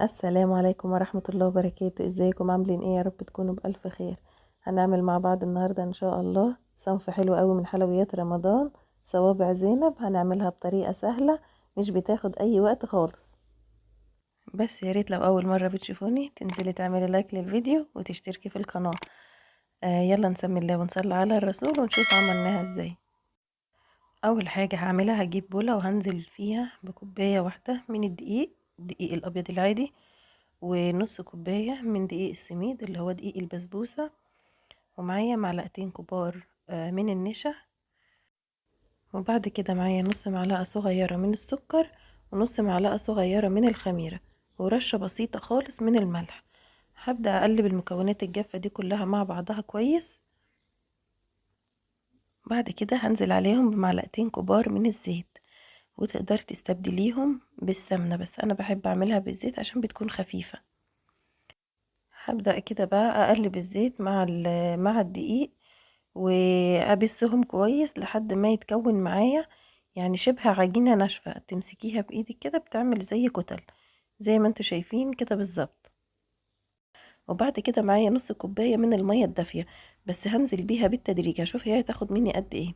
السلام عليكم ورحمة الله وبركاته. ازيكم عاملين ايه؟ يا رب تكونوا بألف خير. هنعمل مع بعض النهاردة ان شاء الله صنف حلو قوي من حلويات رمضان، صوابع زينب. هنعملها بطريقة سهلة مش بتاخد اي وقت خالص. بس يا ريت لو اول مرة بتشوفوني تنزلي تعملي لايك للفيديو وتشتركي في القناة. يلا نسمي الله ونصلي على الرسول ونشوف عملناها ازاي. اول حاجة هعملها هجيب بولة وهنزل فيها بكوباية واحدة من الدقيق، الدقيق الابيض العادي، ونص كوباية من دقيق السميد اللي هو دقيق البسبوسة، ومعايا معلقتين كبار من النشا، وبعد كده معايا نص معلقة صغيرة من السكر ونص معلقة صغيرة من الخميرة ورشة بسيطة خالص من الملح. هبدأ اقلب المكونات الجافة دي كلها مع بعضها كويس. بعد كده هنزل عليهم بمعلقتين كبار من الزيت، وتقدر تستبدليهم بالسمنة، بس انا بحب اعملها بالزيت عشان بتكون خفيفة. هبدأ كده بقى اقلب الزيت مع الدقيق وابسهم كويس لحد ما يتكون معايا يعني شبه عجينة ناشفة، تمسكيها بايدك كده بتعمل زي كتل زي ما انتوا شايفين كده بالظبط. وبعد كده معايا نص كوباية من المية الدافية، بس هنزل بيها بالتدريج، هشوف هي هتاخد مني قد ايه.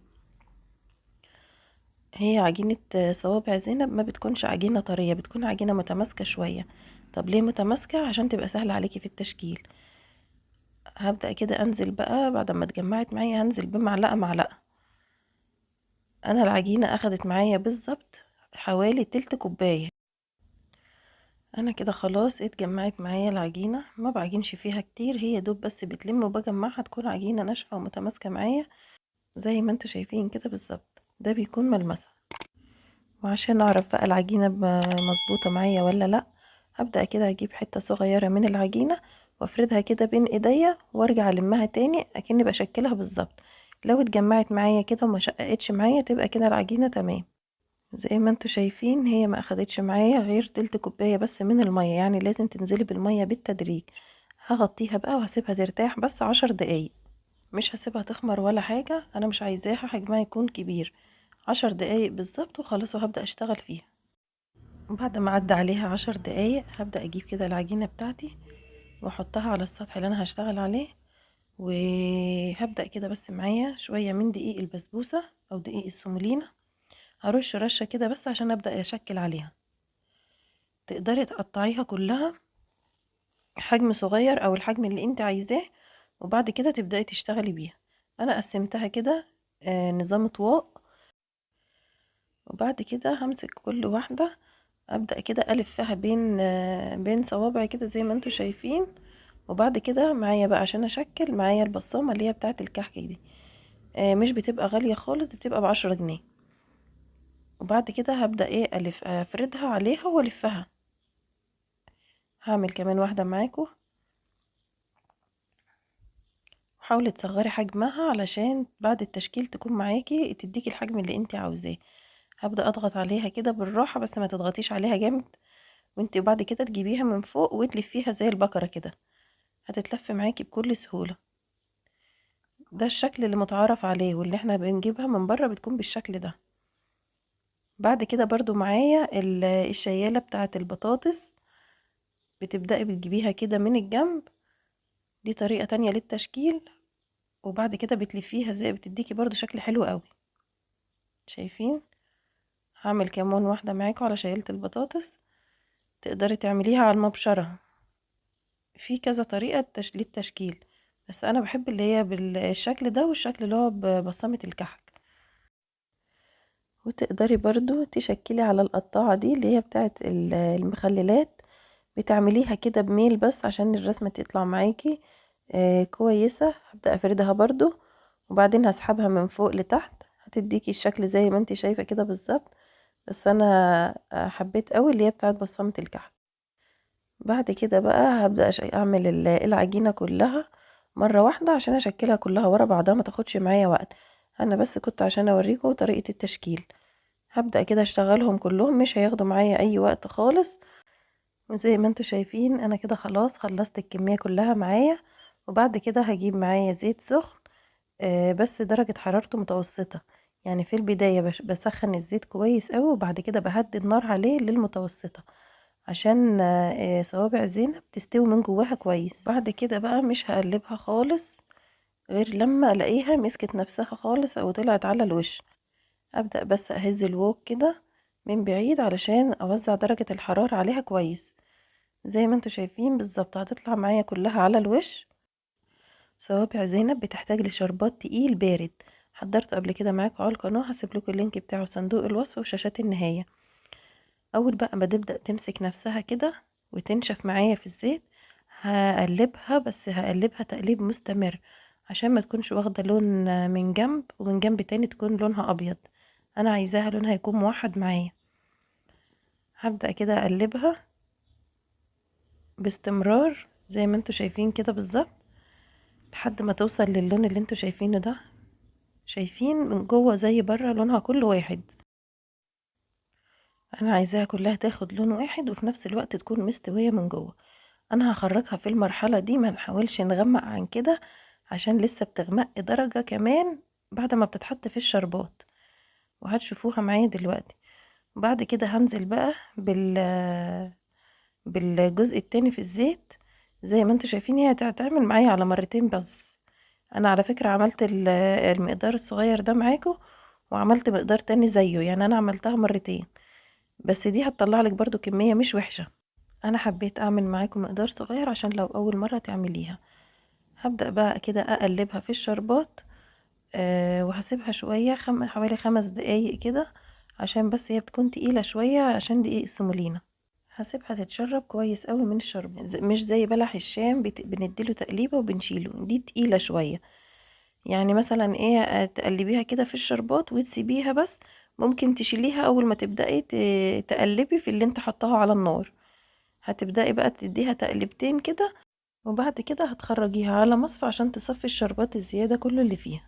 هي عجينة صوابع زينب ما بتكونش عجينة طرية، بتكون عجينة متماسكة شوية. طب ليه متماسكة؟ عشان تبقى سهلة عليكي في التشكيل. هبدأ كده انزل بقى بعد ما اتجمعت معايا، هنزل بمعلقة معلقة. انا العجينة اخدت معايا بالظبط حوالي تلت كوباية. انا كده خلاص اتجمعت معايا العجينة، ما بعجنش فيها كتير، هي دوب بس بتلم وبجمعها تكون عجينة ناشفة ومتماسكة معايا زي ما انتوا شايفين كده بالظبط. ده بيكون ملمسها. وعشان اعرف بقى العجينة مظبوطة معايا ولا لا، هبدأ كده اجيب حتة صغيرة من العجينة وافردها كده بين ايديا وارجع المها تاني اكني بشكلها بالظبط. لو اتجمعت معايا كده وما شققتش معايا تبقى كده العجينة تمام. زي ما انتوا شايفين هي ما اخدتش معايا غير تلت كوباية بس من المية، يعني لازم تنزلي بالمية بالتدريج. هغطيها بقى وهسيبها ترتاح بس 10 دقايق، مش هسيبها تخمر ولا حاجة، انا مش عايزاها حجمها يكون كبير. 10 دقايق بالظبط وخلاص، وهبدأ اشتغل فيها. بعد ما عدى عليها 10 دقايق هبدأ اجيب كده العجينة بتاعتي واحطها على السطح اللي انا هشتغل عليه، وهبدأ كده بس معايا شوية من دقيق البسبوسة او دقيق السومولينا، هرش رشة كده بس عشان ابدأ اشكل عليها. تقدري تقطعيها كلها حجم صغير او الحجم اللي انت عايزاه، وبعد كده تبدأي تشتغلي بيها. انا قسمتها كده نظام طواق، وبعد كده همسك كل واحدة ابدأ كده الفها بين صوابعي كده زي ما انتوا شايفين. وبعد كده معايا بقى عشان اشكل معايا البصامة اللي هي بتاعة الكحك دي، مش بتبقى غالية خالص، بتبقى ب10 جنيه. وبعد كده هبدأ ايه الف افردها عليها والفها. هعمل كمان واحدة معاكم. حاولي تصغري حجمها علشان بعد التشكيل تكون معاكي تديكي الحجم اللي انت عاوزاه. هبدأ اضغط عليها كده بالراحة، بس ما تضغطيش عليها جامد، وانت بعد كده تجيبيها من فوق وتلفيها زي البكرة كده، هتتلف معاكي بكل سهولة. ده الشكل اللي متعارف عليه واللي احنا بنجيبها من بره بتكون بالشكل ده. بعد كده برضو معايا الشيالة بتاعة البطاطس، بتبدأي بتجيبيها كده من الجنب، دي طريقة تانية للتشكيل. وبعد كده بتلفيها زي بتديكي برضو شكل حلو قوي. شايفين؟ هعمل كمان واحدة معاكم على شيالة البطاطس. تقدري تعمليها على المبشرة، في كذا طريقة للتشكيل، بس انا بحب اللي هي بالشكل ده والشكل اللي هو ببصمة الكحك. وتقدري برضو تشكلي على القطاعة دي اللي هي بتاعت المخللات، بتعمليها كده بميل بس عشان الرسمة تطلع معاكي كويسة. هبدأ افردها برضو وبعدين هسحبها من فوق لتحت، هتديكي الشكل زي ما انت شايفة كده بالظبط. بس انا حبيت قوي اللي هي بتاعت بصمة الكحك. بعد كده بقى هبدأ اعمل العجينة كلها مرة واحدة عشان اشكلها كلها ورا بعضها، ما تاخدش معايا وقت. انا بس كنت عشان اوريكم طريقة التشكيل. هبدأ كده اشتغلهم كلهم، مش هياخدوا معايا اي وقت خالص. وزي ما انتوا شايفين انا كده خلاص خلصت الكمية كلها معايا. وبعد كده هجيب معايا زيت سخن، بس درجة حرارته متوسطة، يعني في البداية بسخن الزيت كويس قوي، وبعد كده بهدي النار عليه للمتوسطة. عشان صوابع زينب تستوي من جواها كويس. بعد كده بقى مش هقلبها خالص غير لما الاقيها مسكت نفسها خالص او طلعت على الوش. ابدأ بس اهز الوك كده من بعيد علشان اوزع درجة الحرارة عليها كويس. زي ما انتوا شايفين بالظبط هتطلع معايا كلها على الوش. صوابع زينب بتحتاج لشربات تقيل بارد، حضرته قبل كده معاكم على القناة، هسيب لكم ال link بتاعه صندوق الوصف وشاشات النهاية. اول بقى ما تبدأ تمسك نفسها كده وتنشف معايا في الزيت هقلبها، بس هقلبها تقليب مستمر عشان ما تكونش واخدة لون من جنب ومن جنب تاني تكون لونها ابيض، انا عايزاها لونها يكون موحد معايا. هبدأ كده اقلبها باستمرار زي ما انتوا شايفين كده بالظبط لحد ما توصل للون اللي انتوا شايفينه ده. شايفين من جوه زي بره لونها كل واحد. انا عايزاها كلها تاخد لون واحد وفي نفس الوقت تكون مستوية من جوه. انا هخرجها في المرحلة دي، ما نحاولش نغمق عن كده عشان لسه بتغمق درجة كمان بعد ما بتتحط في الشربات، وهتشوفوها معايا دلوقتي. بعد كده هنزل بقى بالجزء التاني في الزيت. زي ما انتوا شايفين هي هتتعمل معايا على مرتين بس. انا على فكرة عملت المقدار الصغير ده معاكم وعملت مقدار تاني زيه، يعني انا عملتها مرتين بس دي هتطلع لك برضو كمية مش وحشة. انا حبيت اعمل معاكم مقدار صغير عشان لو اول مرة تعمليها. هبدأ بقى كده اقلبها في الشربات، وهسيبها شوية حوالي 5 دقايق كده عشان بس هي بتكون تقيلة شوية عشان دقيق السيمولينا. هسيبها تتشرب كويس قوي من الشرب، مش زي بلح الشام بنديله تقليبة وبنشيله، دي تقيلة شوية. يعني مثلا ايه، تقلبيها كده في الشربات وتسيبيها، بس ممكن تشيليها اول ما تبدأي تقلبي في اللي انت حطاها على النار. هتبدأي بقى تديها تقلبتين كده، وبعد كده هتخرجيها على مصفى عشان تصفي الشربات الزيادة كله اللي فيها.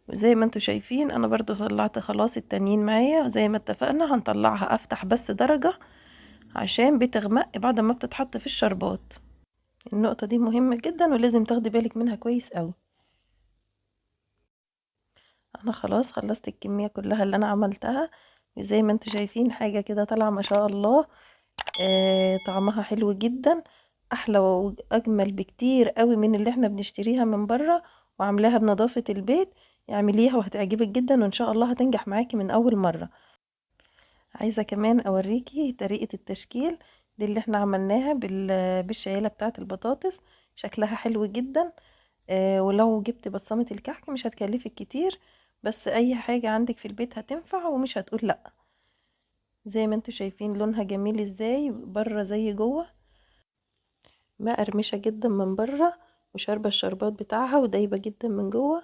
وزي ما انتوا شايفين انا برضو طلعت خلاص التانيين معايا زي ما اتفقنا. هنطلعها افتح بس درجة عشان بتغمق بعد ما بتتحط في الشربات. النقطة دي مهمة جدا ولازم تاخدي بالك منها كويس قوي. انا خلاص خلصت الكمية كلها اللي انا عملتها، وزي ما انتوا شايفين حاجة كده طالعة ما شاء الله، طعمها حلو جدا، احلى واجمل بكتير قوي من اللي احنا بنشتريها من بره، وعاملاها بنظافة البيت. اعمليها وهتعجبك جدا وان شاء الله هتنجح معاكي من اول مرة. عايزة كمان اوريكي طريقة التشكيل دي اللي احنا عملناها بالشيالة بتاعة البطاطس، شكلها حلو جدا. ولو جبت بصمة الكحك مش هتكلفك كتير، بس اي حاجة عندك في البيت هتنفع ومش هتقول لا. زي ما انتوا شايفين لونها جميل ازاي بره زي جوه، مقرمشة جدا من بره وشاربة الشربات بتاعها ودايبة جدا من جوه،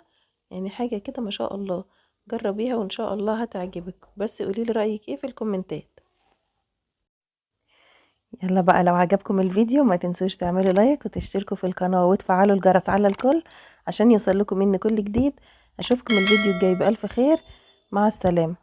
يعني حاجة كده ما شاء الله. جربيها وان شاء الله هتعجبك، بس قوليلي رأيك ايه في الكومنتات. يلا بقى لو عجبكم الفيديو ما تنسوش تعملوا like وتشتركوا في القناة وتفعلوا الجرس على الكل عشان يوصل لكم مني كل جديد. اشوفكم الفيديو الجاي بألف خير، مع السلامة.